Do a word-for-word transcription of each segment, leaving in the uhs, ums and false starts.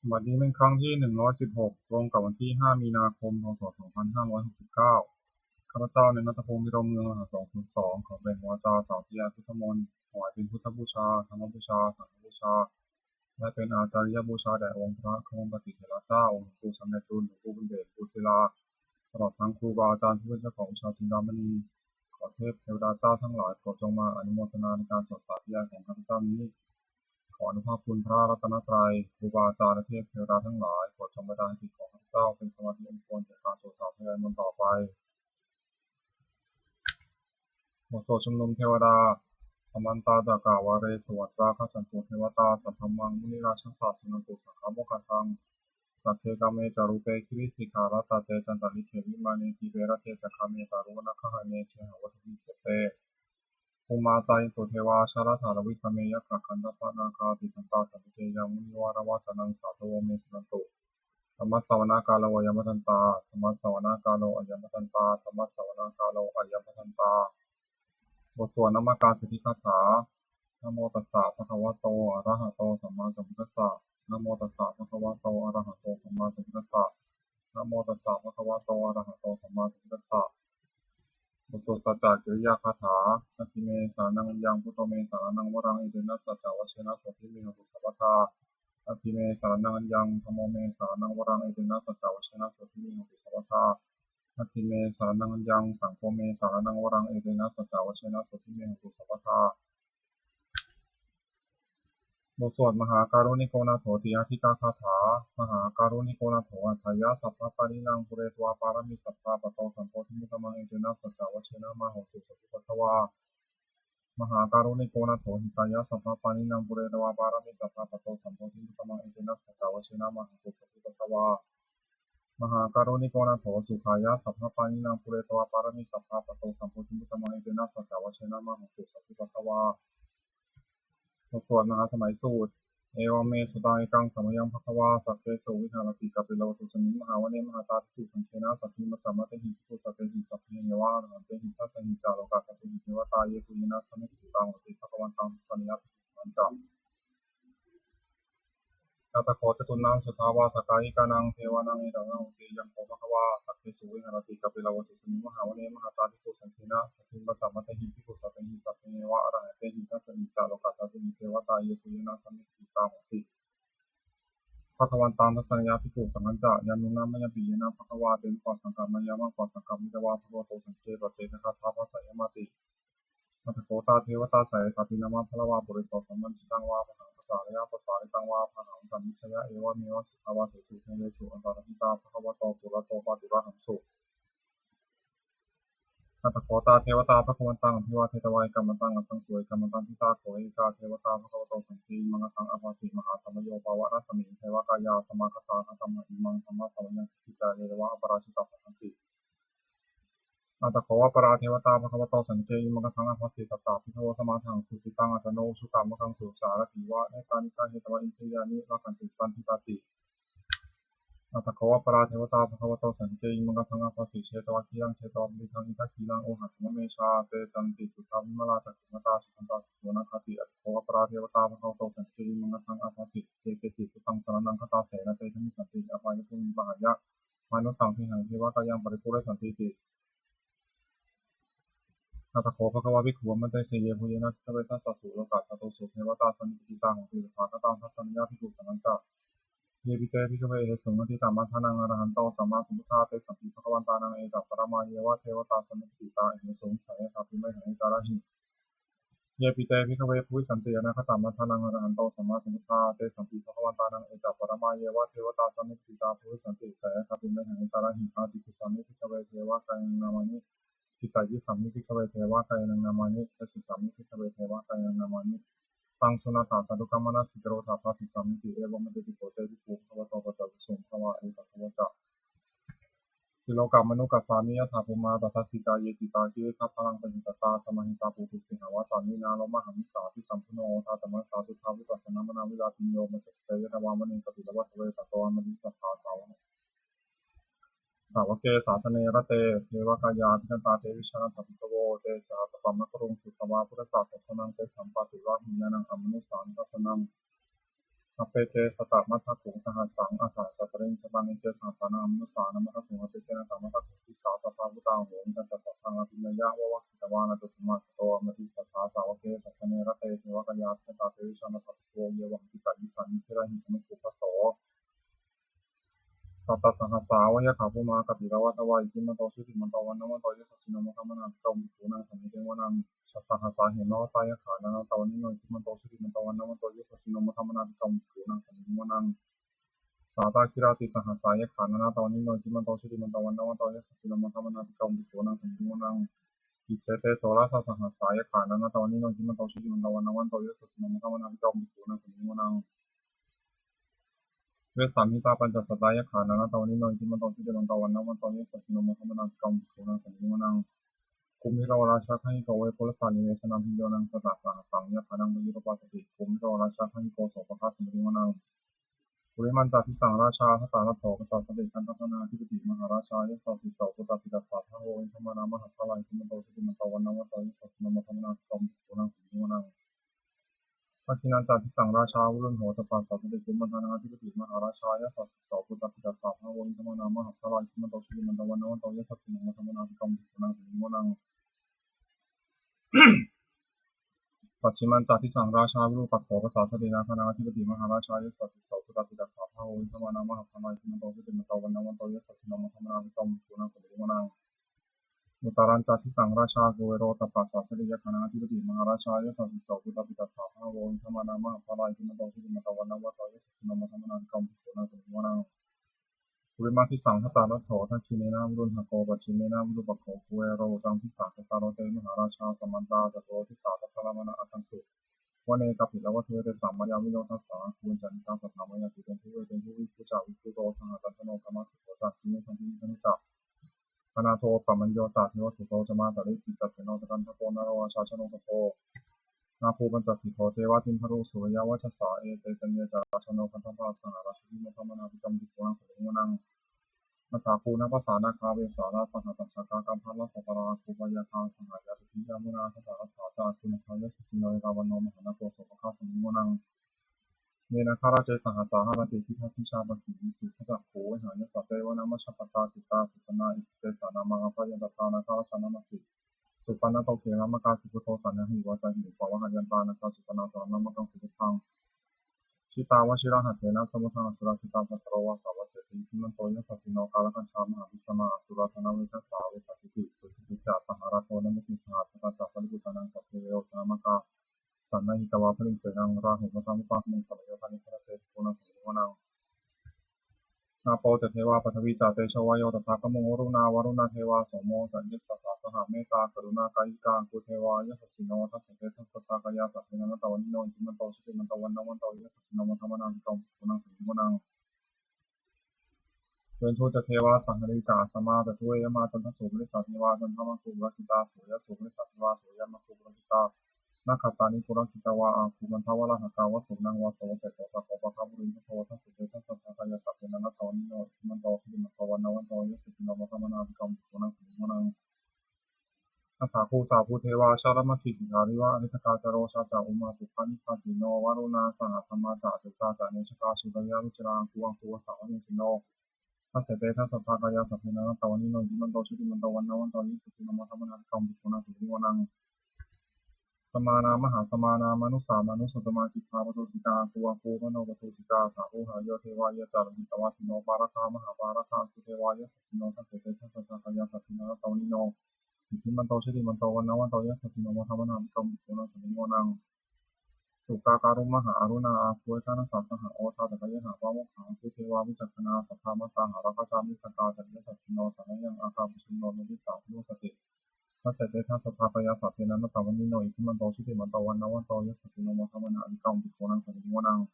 บัดนี้เป็นครั้งที่ หนึ่งร้อยสิบหก ตรงกับวันที่ ห้า มีนาคม พ.ศ. สองพันห้าร้อยหกสิบเก้า ข้าพเจ้า เณรนัทพงษ์ พิรมเมือง รหัส สองศูนย์สอง ขอเปล่งวาจาสาธยายพุทธมนต์ ถวายเป็นพุทธบูชา ธรรมบูชา สังฆบูชา และเป็นอาจาริยบูชาแด่องค์พระควัมปติเถระเจ้า องค์หลวงปู่สำเร็จลุน หลวงปู่บุญเดช หลวงปู่ศิลา ตลอดทั้งครูบาอาจารย์ผู้เป็นเจ้าของวิชาจินดามณี ขอเทพเทวดาเจ้าทั้งหลายโปรดจงมาอนุโมทนาในการสวดสาธยายของข้าพเจ้านี้ ขออนุภาพคุณพระรัตนตรัย ครูบาอาจารย์และเทพเทวดาทั้งหลายโปรดจงบันดาลให้จิตของข้าพเจ้าเป็นสมาธิอันควรแก่การสวดสาธยายมนต์ต่อไป บทสวดชุมนุมเทวดา Samantā cakkavāḷesu atrāgacchantu devatā, saddhammaṃ munirājassa suṇantu saggamokkhadaṃ. Sagge kāme ca rūpe girisikharataṭe cantalikkhe vimāne, dīpe raṭṭhe ca gāme taruvanagahane gehavatthumhi khette, bhummā cāyantu devā jalathalavisame yakkhagandhabbanāgā, tiṭṭhantā santike yaṃ munivaravacanaṃ sādhavo me suṇantu. Dhammassavanakālo ayam bhadantā. Dhammassavanakālo ayam bhadantā. Dhammassavanakālo ayam bhadantā. บทสวดนมการสิทธิคาถา Namo tassa bhagavato arahato sammāsambuddhassa. Namo tassa bhagavato arahato sammāsambuddhassa. Namo tassa bhagavato arahato sammāsambuddhassa. บทสวดสัจจกิริยาคาถา Natthi me saraṇaṃ aññaṃ, buddho me saraṇaṃ varaṃ, etena saccavajjena sotthi me hotu sabbadā. Natthi me saraṇaṃ aññaṃ, dhammo me saraṇaṃ varaṃ, etena saccavajjena sotthi me hotu sabbadā. Natthi me saraṇaṃ aññaṃ, saṅgho me saraṇaṃ varaṃ, etena saccavajjena sotthi me hotu sabbadā. บทสวดมหาการุณิโกนาโถติอาทิกาคาถา Mahākāruṇiko nātho atthāya sabbapāṇinaṃ, pūretvā pāramī sabbā patto sambodhimuttamaṃ, etena saccavajjena mā hontu sabbupaddavā. Mahākāruṇiko nātho hitāya sabbapāṇinaṃ, pūretvā pāramī sabbā patto sambodhimuttamaṃ, etena saccavajjena mā hontu sabbupaddavā. Mahākāruṇiko nātho sukhāya sabbapāṇinaṃ, pūretvā pāramī sabbā patto sambodhimuttamaṃ, etena saccavajjena mā hontu sabbupaddavā. บทสวดมหาสมัยสูตร Evaṃ me sutaṃ. Ekaṃ samayaṃ bhagavā sakkesu viharati kapilavatthusmiṃ mahāvane mahatā bhikkhusaṅghena saddhiṃ pañcamattehi bhikkhusatehi sabbeheva arahantehi. Dasahi ca lokadhātūhi devatā yebhuyyena samitiṭṭhitā honti bhagavantaṃ dassanāya bhikkhusaṅghañca. Atha kho catunnaṃ suddhāvāsakāyikānaṃ devānaṃ etadahosi: Ayaṃ kho bhagavā sakkesu viharati kapilavatthusmiṃ mahāvane mahatā bhikkhusaṅghena saddhiṃ pañcamattehi bhikkhusatehi sabbeheva arahantehi. Dasahi ca lokadhātūhi devatā yebhuyyena samitiṭṭhitā honti bhagavantaṃ dassanāya bhikkhusaṅghañca. Yannūna mayampi yena bhagavā tenupasaṅkameyyāma, upasaṅkamitvā bhagavato saṅghhe paccekagāthā bhāseyyāmāti. Atha kho tā devatā seyyathāpi nāma balavā puriso sammiñjitaṃ vā bāhaṃ pasāreyya, pasāritaṃ vā bāhaṃ sammiñjeyya, evameva suddhāvāsesu devesu antarahitā bhagavato purato pāturahaṃsu. Atha kho tā devatā bhagavantaṃ abhivādetvā ekamantaṃ aṭṭhaṃsu. Ekamantaṃ ṭhitā kho ekā devatā bhagavato saṅghhe imaṃ gāthaṃ abhāsi: Mahāsamayo pavanasmiṃ, devakāyā samāgatā, āgatamha imaṃ dhammasamayaṃ, dakkhitāyeva aparājitasaṅghanti. Atha kho aparā devatā bhagavato saṅghhe imaṃ gāthaṃ abhāsi: Tatra bhikkhavo samādahaṃsu, cittaṃ attano ujukamakaṃsu, sārathīva nettāni gahetvā, indriyāni rakkhanti paṇḍitāti. Atha kho aparā devatā bhagavato saṅghhe imaṃ gāthaṃ abhāsi: Chetvā khīlaṃ chetvā palighaṃ, indakhīlaṃ ohaccamanejā, te caranti suddhā vimalā, cakkhumatā sudantā susunāgāti. Atha kho aparā devatā bhagavato saṅghhe imaṃ gāthaṃ abhāsi: Ye keci buddhaṃ saraṇaṃ gatāse, na te gamissanti apāyabhūmiṃ, pahāya mānusaṃ dehaṃ, devakāyaṃ paripūressantīti. Atha kho bhagavā bhikkhū āmantesi: Yebhuyyena bhikkhave dasasu lokadhātūsu devatā sannipatitā honti tathāgataṃ dassanāya bhikkhusaṅghañca. Yepi te bhikkhave ahesuṃ atītamaddhānaṃ arahanto sammāsambuddhā, tesampi bhagavantānaṃ etaparamāyeva devatā sannipatitā ahesuṃ, seyyathāpi mayhaṃ etarahi. Yepi te bhikkhave bhavissanti anāgatamaddhānaṃ arahanto sammāsambuddhā, tesampi bhagavantānaṃ etaparamāyeva devatā sannipatitā bhavissanti, seyyathāpi mayhaṃ etarahi. Ācikkhissāmi bhikkhave devakāyānaṃ nāmāni, kittayissāmi bhikkhave devakāyānaṃ nāmāni, desissāmi bhikkhave devakāyānaṃ nāmāni. Taṃ suṇātha sādhukaṃ manasikarotha bhāsissāmīti. Evaṃ bhanteti kho te bhikkhū bhagavato paccassosuṃ. Bhagavā etadavoca: Silokamanukassāmi, yattha bhummā tadassitā; ye sitā girigabbharaṃ, pahitattā samāhitā. Puthū sīhāva sallīnā, lomahaṃsābhisambhuno; odātamanasā suddhā, vippasannamanāvilā. Bhiyyo pañcasate ñatvā, vane kāpilavatthave; tato āmantayi satthā, sāvake sāsane rate. Devakāyā abhikkantā, te vijānātha bhikkhavo; te ca ātappamakaruṃ, sutvā buddhassa sāsanaṃ. Tesampāturahu ñāṇaṃ, amanussāna dassanaṃ; Appeke satamaddakkhuṃ sahassaṃ atha sattariṃ sataṃ. Eke sahassānaṃ manussānamaddakkhuṃ appeke satamaddakkhuṃ disā sabbā phuṭā ahuṃ. Tañca saddaṃ abhiññāya vavakkhitvāna cakkhumā tato āmantayi satthā sāvake sāsane rate. Devakāyā abhikkantā te vijānātha bhikkhavo ye vohaṃ kittayissāmi girāhi anupubbaso. Sattasahassā va yakkhā bhummā kāpilavatthavā iddhimanto jutimanto vaṇṇavanto yasassino modamānā abhikkāmuṃ bhikkhūnaṃ samitiṃ vanaṃ. Chasahassā hemavatā yakkhā nānattavaṇṇino iddhimanto jutimanto vaṇṇavanto yasassino modamānā abhikkāmuṃ bhikkhūnaṃ samitiṃ vanaṃ. Sātāgirā tisahassā yakkhā nānattavaṇṇino iddhimanto jutimanto vaṇṇavanto yasassino modamānā abhikkāmuṃ bhikkhūnaṃ samitiṃ vanaṃ. Iccete soḷasasahassā yakkhā nānattavaṇṇino iddhimanto jutimanto vaṇṇavanto yasassino modamānā abhikkāmuṃ bhikkhūnaṃ samitiṃ vanaṃ. Vessāmittā pañcasatā yakkhā nānattavaṇṇino iddhimanto jutimanto vaṇṇavanto yasassino modamānā abhikkāmuṃ bhikkhūnaṃ samitiṃ vanaṃ. Kumbhīro rājagahiko vepullassa nivesanaṃ bhiyyo naṃ satasahassaṃ yakkhānaṃ payirupāsati. Kumbhīro rājagahiko sopāga samitiṃ vanaṃ. Purimañca disaṃ rājā dhataraṭṭho pasāsati. Gandhabbānaṃ adhipati mahārājā yasassi so. Puttāpi tassa bahavo indanāmā mahabbalā iddhimanto jutimanto vaṇṇavanto yasassino modamānā abhikkāmuṃ bhikkhūnaṃ samitiṃ vanaṃ. Dakkhiṇañca disaṃ rājā virūḷho tappasāsati. Kumbhaṇḍānaṃ adhipati mahārājā yasassi so. Puttāpi tassa bahavo indanāmā mahabbalā iddhimanto jutimanto vaṇṇavanto yasassino modamānā abhikkāmuṃ bhikkhūnaṃ samitiṃ vanaṃ. Pacchimañca disaṃ rājā virūpakkho pasāsati. Nāgānaṃ adhipati mahārājā yasassi so. Puttāpi tassa bahavo indanāmā mahabbalā iddhimanto jutimanto vaṇṇavanto yasassino modamānā abhikkāmuṃ bhikkhūnaṃ samitiṃ vanaṃ. Uttarañca disaṃ rājā kuvero tappasāsati. Yakkhānaṃ adhipati mahārājā yasassi so. Puttāpi tassa bahavo indanāmā mahabbalā iddhimanto jutimanto vaṇṇavanto yasassino modamānā abhikkāmuṃ bhikkhūnaṃ samitiṃ vanaṃ. Purimaṃ disaṃ dhataraṭṭho dakkhiṇena virūḷhako pacchimena virūpakkho kuvero. Uttaruttaraṃ disaṃ cattāro te mahārājā samantā caturo disā daddallamānā aṭṭhaṃsu vane kāpilavatthave. Tesaṃ māyāvino dāsā āgū vañcanikā saṭhā māyāvī teṇḍhū veṭeṇḍu viṭū ca viṭuṭo saha candano kāmaseṭṭho ca kinnughaṇḍu nighaṇḍu ca panādo opamañño ca devasūto ca mātali cittaseno ca gandhabbo naḷorājā janosabho āgū pañcasikho ceva timbarū suriyavacchasā. Ete caññe ca rājāno gandhabbā saha rājubhi modamānā abhikkāmuṃ bhikkhūnaṃ samitiṃ vanaṃ. Athā āgū nābhasā nāgā vesālā sahatacchakā kambalassatarā āgū pāyāgā saha ñātibhi yāmunā dhataraṭṭhā ca āgū nāgā yasassino erāvaṇo mahānāgo sopāga samitiṃ vanaṃ. Ye nāgarāje sahasā haranti gandhabbanibhāgī visuddhacakkhū vehāyasā te vanamajjhapattā citrā supaṇṇā iti tesa nāmaṃ. Abhayantadā nāgarājānamāsi supaṇṇato khemamakāsi buddho saṇhāhi vācāhi upavhayantā nāgā supaṇṇā saraṇamakaṃsu buddhaṃ. Jitā vajirahatthena samuddaṃ asurā sitā bhātaro vāsavassete iddhimanto yasassino kālakañjā mahābhismā asurā dānaveghasā vepacitti sucitti ca pahārādo namucī saha. Satañca baliputtānaṃ sabbe verocanāmakā sannayhitvā baliṃ senaṃ rāhubhaddamupāgamuṃ samayodāni bhaddante bhikkhūnaṃ samitiṃ vanaṃ. Āpo ca devā paṭhavī ca tejo vāyo tadāgamuṃ varuṇā vāruṇā devā somo ca yasasā saha mettākaruṇākāyikā āgū devā yasassino. Dasete dasadhā kāyā sabbehānattavaṇṇino iddhimanto jutimanto vaṇṇavanto yasassino modamānā abhikkāmuṃ bhikkhūnaṃ samitiṃ vanaṃ. Veṇḍū ca devā sahalī ca asamā ca duve yamā candassūpanisā devā candamāgū purakkhitā. Suriyassūpanisā devā suriyamāgū purakkhitā. Nakkhattāni purakkhitvā āgū mandavalāhakā vasūnaṃ vāsavassete sopāga purindado. Dasete dasadhā kāyā sabbehānattavaṇṇino iddhimanto jutimanto vaṇṇavanto yasassino modamānā abhikkāmuṃ bhikkhūnaṃ samitiṃ vanaṃ. Athāgū sahabhū devā jalamaggisikhāriva ariṭṭhakā ca rojā ca ummāpupphanibhāsino varuṇā sahadhammā ca accutā ca anejakā sūleyyarucirā āgū āgū vāsavanesino. Dasete dasadhā kāyā sabbehānattavaṇṇino iddhimanto jutimanto vaṇṇavanto yasassino modamānā abhikkāmuṃ bhikkhūnaṃ samitiṃ vanaṃ. Samānā mahāsamānā mānusā mānusuttamā khiḍḍāpadūsikā āgū āgū manopadūsikā. Athāgū harayo devā ye ca lohitavāsino pāragā mahāpāragā āgū devā yasassino. Dasete dasadhā kāyā sabbehānattavaṇṇino iddhimanto jutimanto vaṇṇavanto yasassino modamānā abhikkāmuṃ bhikkhūnaṃ samitiṃ vanaṃ. Sukkā karumhā aruṇā āgū ekāyasā saha odātagayhā pāmokkhā āgū devā vicakkhaṇā sadāmattā hāragajā missakā ca yasassino thanayaṃ āgā pajjunno nābhisa abhivassati. Dasete dasadhā kāyā sabbehānattavaṇṇino iddhimanto jutimanto vaṇṇavanto yasassino modamānā abhikkāmuṃ bhikkhūnaṃ samitiṃ vanaṃ.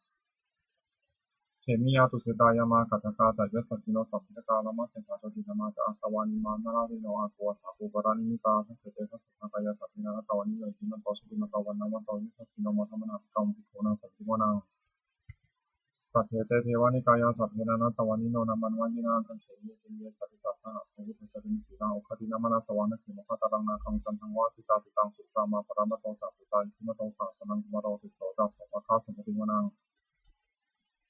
Khemiyā tusitā yāmā kaṭṭhakā ca yasassino samāgatakā lāmaseṭṭhā jotināmā ca āsavā nimmānaratino āgū athāgū paranimmitā. Dasete dasadhā kāyā sabbehānattavaṇṇino iddhimanto jutimanto vaṇṇavanto yasassino modamānā abhikkāmuṃ bhikkhūnaṃ samitiṃ vanaṃ. Saṭṭhete devanikāyā sabbehānattavaṇṇino nāmanvayena āgañchuṃ ye caññe sadisā saha. Pavutthajātimakhīlaṃ oghatiṇṇamanāsavaṃ dakkhemoghataraṃ nāgaṃ candaṃva asitātitaṃ. Sudātā parāmato ca puttā iddhimato saha sanaṅkumāro tisso ca sopāga samitiṃ vanaṃ.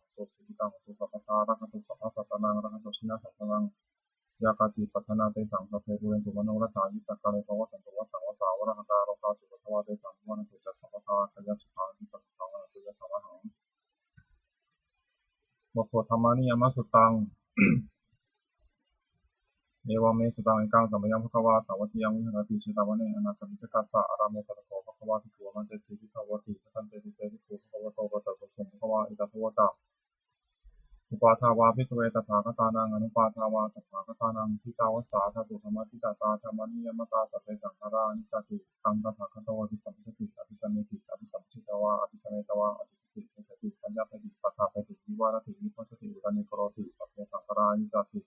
hontu sukhitā hontu sabbadā, rakkhantu sabbasattānaṃ, rakkhantu jinasāsanaṃ. Yā kāci patthanā tesaṃ sabbe pūrentu manorathā, yuttakāle pavassantu vassaṃ vassā valāhakā, rogā cupaddavā tesaṃ nivārentu ca sabbadā, kāyasukhaṃ cittisukhaṃ arahantu yathārahaṃ. บทสวด Dhammaniyāmasuttaṃ. Evaṃ me sutaṃ. Ekaṃ samayaṃ bhagavā sāvatthiyaṃ viharati jetavane anāthapiṇḍikassa ārāme. Tatra kho bhagavā bhikkhū āmantesi bhikkhavoti. Bhadanteti te bhikkhū bhagavato paccassosuṃ. Bhagavā etadavoca: Uppādā vā bhikkhave tathāgatānaṃ anuppādā vā tathāgatānaṃ, ṭhitā va sā dhātu dhammaṭṭhitatā dhammaniyāmatā, sabbe saṅkhārā aniccāti. Taṃ tathāgato abhisambujjhati abhisameti, abhisambujjhitvā abhisametvā ācikkhati deseti paññapeti paṭṭhapeti vivarati vibhajati uttānīkaroti: sabbe saṅkhārā aniccāti.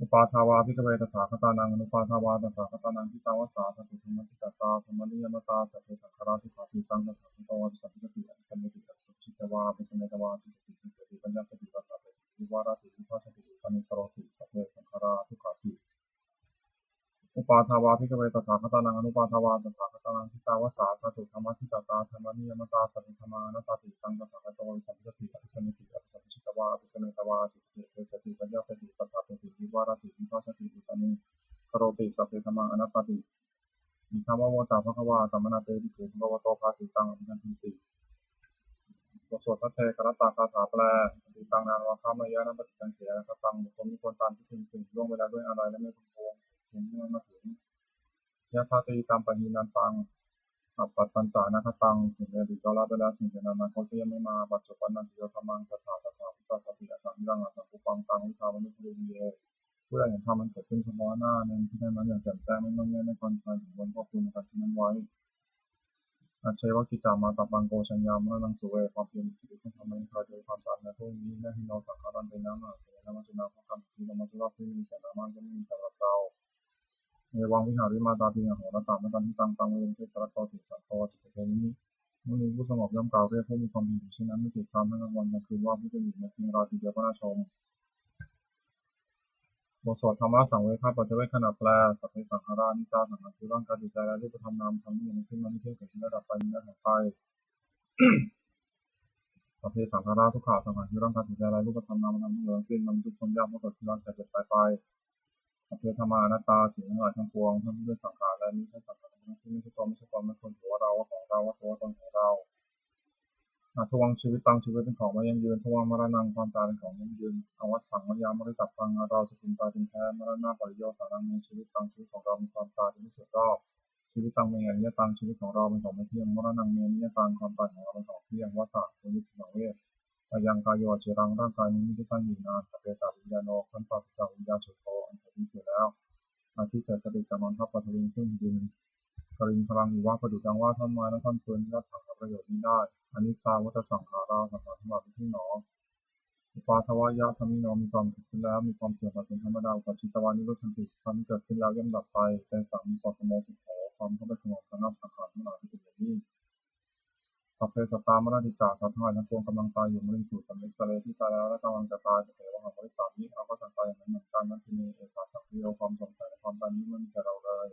Uppādā vā bhikkhave tathāgatānaṃ anuppādā vā tathāgatānaṃ, ṭhitā va sā dhātu dhammaṭṭhitatā dhammaniyāmatā, sabbe saṅkhārā dukkhāti. Taṃ tathāgato abhisambujjhati abhisameti, abhisambujjhitvā abhisametvā ācikkhati deseti paññapeti paṭṭhapeti vivarati vibhajati uttānīkaroti: sabbe saṅkhārā dukkhāti. Uppādā vā bhikkhave tathāgatānaṃ anuppādā vā tathāgatānaṃ, ṭhitā va sā dhātu dhammaṭṭhitatā dhammaniyāmatā, sabbe dhammā anattāti. Taṃ tathāgato abhisambujjhati abhisameti, abhisambujjhitvā abhisametvā ācikkhati deseti paññapeti paṭṭhapeti viharati vibhajati uttānīkaroti sabbe dhammā anattāti. Idamavoca bhagavā. Attamanā te bhikkhū bhagavato bhāsitaṃ abhinandunti. บทสวดภัทเทกรัตตคาถาแปล Atītaṃ nānvāgameyya, nappaṭikaṅkhe anāgataṃ. บุคคลไม่ควรตามคิดถึงสิ่งล่วงไปแล้วด้วยอาลัย และไม่ควรพะวงถึงสิ่งที่ยังไม่มาถึง Yadatītaṃ pahīnantaṃ, appattañca anāgataṃ. สิ่งในอดีตก็ละไปแล้ว สิ่งในอนาคตก็ยังไม่มา Paccuppannañca yo dhammaṃ, tattha tattha bhūtassati, asaṃhiraṃ asaṅkuppaṃ, taṃ viddhā manubrūhaye. ผู้ใดเห็นธรรมอันเกิดขึ้นเฉพาะหน้าในที่นั้นๆ อย่างแจ่มแจ้ง ไม่ง่อนแง่น ไม่คลอนแคลน ถึงควรพอกพูนในธรรมที่นั้นไว้ Ajjeva kiccamātappaṃ, ko jaññā maraṇaṃ suve. ความเพียรเป็นที่สุดแห่งธรรม ไม่มีใครจะรู้ความตายในพรุ่งนี้ Na hi no saṅgarantena mahāsenena, maccunā bhāgapāṭikaṅkhamāturasmiṃ, sannamā ย่อมไม่มีสำหรับเรา Evaṃ vihārimātāpiṃ, ahorattamatanditaṃ, taṃ viyoje katattoti, santo ācikkhate muni. มุนีผู้สงบย่อมกล่าวเรียกผู้มีความเพียรอยู่เช่นนั้น ไม่เกียจคร้านทั้งกลางวันกลางคืน ว่าผู้เป็นอยู่แม้เพียงราตรีเดียวก็น่าชม บทสวดธัมมสังเวคปัจจเวกขณะแปล Sabbe saṅkhārā aniccā. สังขารคือร่างกายจิตใจและรูปธรรมนามธรรมทั้งหมดทั้งสิ้น มันไม่เที่ยง เกิดขึ้นแล้วดับไป มีเนื้อหายไป Sabbe saṅkhārā dukkhā. สังขารคือร่างกายจิตใจและรูปธรรมนามธรรมทั้งหมดทั้งสิ้น มันทุกข์ทนยาก เพราะเกิดขึ้นแล้วแก่เจ็บตายไป Sabbe dhammā anattā. สิ่งทั้งหลายทั้งปวงทั้งที่เป็นสังขารและมิใช่สังขารทั้งสิ้น ไม่ใช่ตัวไม่ใช่ตน ไม่ควรถือว่าเรา ว่าของเรา ว่าตัวว่าตนของเรา Addhuvaṃ jīvitaṃ. ชีวิตเป็นของไม่ยั่งยืน Dhuvaṃ maraṇaṃ. ความตายเป็นของยั่งยืน Avassaṃ mayā maritabbaṃ. อันเราจะพึงตายเป็นแท้ Maraṇapariyosānaṃ me jīvitaṃ. ชีวิตของเรามีความตายเป็นที่สุดรอบ Jīvitaṃ me aniyataṃ. ชีวิตของเราเป็นของไม่เที่ยง Maraṇaṃ me niyataṃ. ความตายของเราเป็นของเที่ยง Vata veyyāvaccayanti. Ayaṃ kāyo aciraṃ. ร่างกายนี้มิได้ตั้งอยู่นาน Apetaviññāṇo. ครั้นปราศจากวิญญาณ Chuḍḍho. อันเกิดขึ้นเสียแล้ว Adhisessati ca majjhapaṭhaviṃ. ซึ่งแผ่นดิน Kaliṅgaraṃ iva. ประดุจดังว่าท่อนไม้และท่อนฟืน Niratthaṃ หาประโยชน์มิได้ Aniccā vata saṅkhārā. สังขารทั้งหลายไม่เที่ยงหนอ Uppādavayadhammino. มีความเกิดขึ้นแล้ว มีความเสื่อมไปเป็นธรรมดา Uppajjitvā nirujjhanti. ครั้นเกิดขึ้นแล้วย่อมดับไป Tesaṃ vipassamohi sukho. ความเข้าไปสงบระงับสังขารทั้งหลายเป็นสุขอย่างยิ่ง Sabbe sattā maranti ca. สัตว์ทั้งหลายทั้งปวงกำลังตายอยู่ Mariṃsu ca marissare. ที่ตายแล้วและกำลังจะตาย Tathevāhaṃ marissāmi. เราก็จักตายอย่างนั้นเหมือนกัน Natthi me ettha saṃsayo. ความสงสัยในความตายนี้ไม่มีแก่เราเลย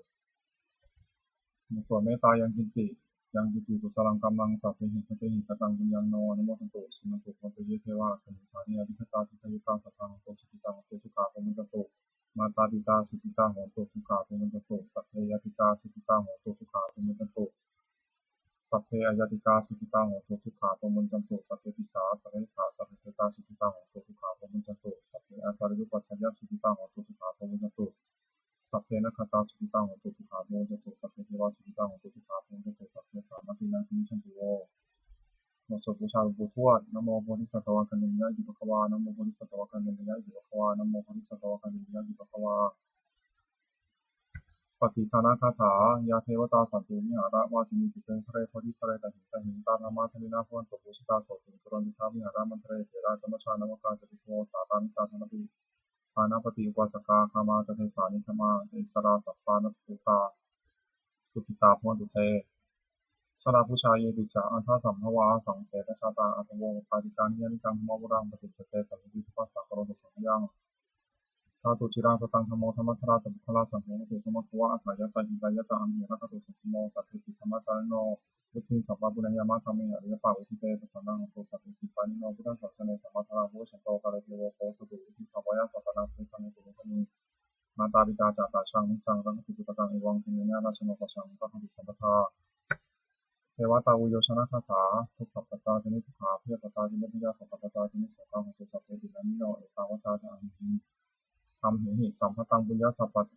บทสวดเมตตา Yaṃ kiñci, yaṃ kiñci kusalaṃ kammaṃ sabbehi katehi kataṃ puññaṃ no anumodantu, suṇantu bhonto ye devā asmiṃ ṭhāne adhigatā dīghāyukā sadā hontu sukhitā hontu dukkhā pamuñcantu. Mātāpitā sukhitā hontu dukkhā pamuñcantu. Sabbe ñātikā sukhitā hontu dukkhā pamuñcantu. Sabbe aññātikā sukhitā hontu dukkhā pamuñcantu. Sabbe pisā sabbe mittā sabbe petā sukhitā hontu dukkhā pamuñcantu. Sabbe ācariyupajjhāyā sukhitā hontu dukkhā pamuñcantu. Sabbe nakkhattā sukhitā hontu dukkhā pamuñcantu. Sabbe devā sukhitā hontu dukkhā pamuñcantu. Sabbasampattīnaṃ samijjhantu vo. บทสวดบูชาหลวงปู่ทวด Namo bodhisattāya āgantimāya iti bhagavā. Namo bodhisattāya āgantimāya iti bhagavā. Namo bodhisattāya āgantimāya iti bhagavā. Pattidānagāthā. Yā devatā santi vihāravāsinī, tīర్థaṅkare bodhighare tahiṃ tahiṃ, tā dhammadānena bhavantu pūjitā, sotthiṃ karontedha vihāramaṇḍale. Therā ca majjhā navakā ca bhikkhavo, sārāmikā dānapatī dānapatī upāsakā, gāmā ca desā nigamā issarā, sappāṇabhūtā sukhitā bhavantu te. Jalābujā yepi ca aṇḍasambhavā, saṃsedajātā athavopapātikā, niyyānikaṃ dhammavaraṃ paṭicca te, saṃyuṃ vītassa karonto saṅghayaṃ. Ṭhātu ciraṃ sataṃ dhammo, dhammaddharā ca puggalā, saṅgho hotu samaggo va, atthāya ca hitāya ca. Amhe rakkhatu saddhammo, sabbepi dhammacārino, vuḍḍhiṃ sampāpuṇeyyāma, dhamme ariyappavedite. Pasannā hontu sabbepi pāṇino buddhasāsane, sammā dhāraṃ pavecchanto kāle devo pavassatu, vuḍḍhibhāvāya sattānaṃ sontiṭṭhaṃ hotu me dhamme. Mātā pitā ca atrajaṃ niccaṃ rakkhanti puttakaṃ, evaṃ dhammena rājāno pajaṃ rakkhanti sabbadā. Devatāuyyojanagāthā. Dukkhappattā ca niddukkhā, bhayappattā ca nibbhayā, sokappattā ca nissokā, hontu sabbepi pāṇino. Ettāvatā ca amhehi, amhehi sambhataṃ puññasampad-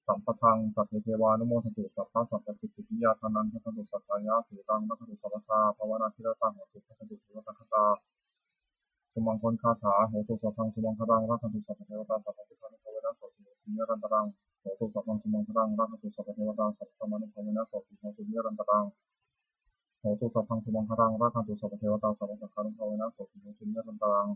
sambhataṃ, sabbe devānumodantu, sabbasampattisiddhiyā. Dānaṃ dadantu saddhāya, sīlaṃ rakkhantu sabbadā, bhāvanābhiratā hontu, gacchantu devatāgatā. Sumaṅgalagāthā. Hotu sabbaṃ sumaṅgalaṃ, rakkhantu sabbadevatā, sabbabuddhānubhāvena, sotthī hontu nirantaraṃ. Hotu sabbaṃ sumaṅgalaṃ, rakkhantu sabbadevatā, sabbadhammānubhāvena, sotthī hontu nirantaraṃ. Hotu sabbaṃ sumaṅgalaṃ, rakkhantu sabbadevatā, sabbasaṅghānubhāvena, sotthī hontu nirantaraṃ.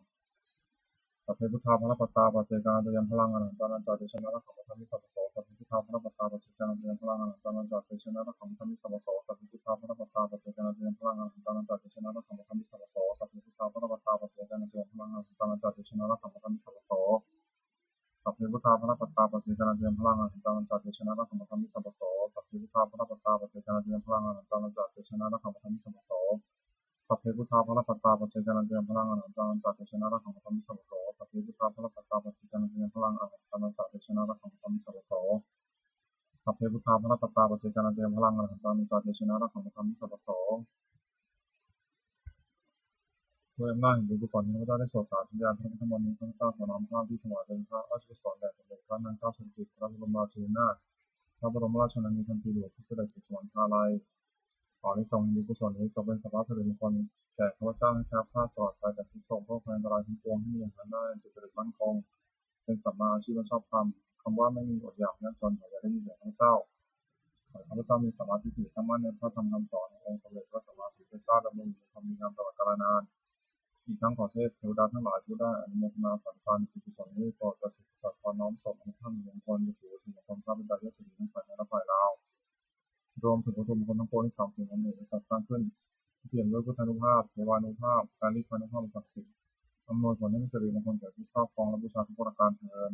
Sabbe buddhā balappattā, paccekānañca yaṃ balaṃ, arahantānañca tejena rakkhaṃ bandhāmi sabbaso. Sabbe buddhā balappattā, paccekānañca yaṃ balaṃ, arahantānañca tejena rakkhaṃ bandhāmi sabbaso. Sabbe buddhā balappattā, paccekānañca yaṃ balaṃ, arahantānañca tejena rakkhaṃ bandhāmi sabbaso. Sabbe buddhā balappattā, paccekānañca yaṃ balaṃ, arahantānañca tejena rakkhaṃ bandhāmi sabbaso. Sabbe buddhā balappattā, paccekānañca yaṃ balaṃ, arahantānañca tejena rakkhaṃ bandhāmi sabbaso. Sabbe buddhā balappattā, paccekānañca yaṃ balaṃ, arahantānañca tejena rakkhaṃ bandhāmi sabbaso. Sabbe buddhā balappattā paccekānañca yaṃ balaṃ arahantānañca tejena rakkhaṃ bandhāmi sabbaso. Sabbe buddhā balappattā paccekānañca yaṃ balaṃ arahantānañca tejena rakkhaṃ bandhāmi sabbaso. Sabbe buddhā balappattā paccekānañca yaṃ balaṃ arahantānañca tejena rakkhaṃ bandhāmi sabbaso. ด้วยอำนาจแห่งบุญกุศลที่ข้าพเจ้าได้สวดสาธยายพระพุทธมนต์นี้ ข้าพเจ้าขอน้อมเกล้าที่ถวายเป็นพระราชกุศลแด่สมเด็จพระนางเจ้าสิริกิติ์ พระบรมราชินีนาถ พระบรมราชชนนีพันปีหลวง ผู้เสด็จสู่สวรรคาลัย ขออานิสงส์แห่งบุญกุศลนี้จงเป็นสัพพะสิริมงคลแก่ข้าพเจ้า ให้แคล้วคลาดปลอดภัยจากทุกข์โศกโรคภัยอันตรายทั้งปวง ให้มีอาหารได้สุจริตมั่นคง เป็นสัมมาอาชีพอันชอบธรรม คำว่าไม่มีอดอยากยากจนขออย่าได้มีแก่ข้าพเจ้า ขอให้ข้าพเจ้ามีสัมมาทิฏฐิตั้งมั่นในพระธรรมคำสอนขององค์สมเด็จพระสัมมาสัมพุทธเจ้า ดำรงอยู่ในธรรมมีงามตลอดกาลนาน อีกทั้งขอเทพเทวดาทั้งหลายผู้ได้อนุโมทนาสารทานบุญกุศลนี้ โปรดประสิทธิ์ประสาทพรน้อมส่งอนุภาพแห่งมงคลไปสู่วัตถุมงคลพระบรรดายอดเศรษฐีทั้งฝ่ายเหนือและฝ่ายลาว รวมถึงวัตถุมงคลทั้งปวงที่สามสิ่งอันหนึ่งได้จัดสร้างขึ้น ที่เปี่ยมด้วยพุทธานุภาพ เทวานุภาพ การลิขานุภาพอันศักดิ์สิทธิ์ อำนวยผลให้มีสิริมงคลแก่ผู้ครอบครองและบูชาทุกประการเทอญ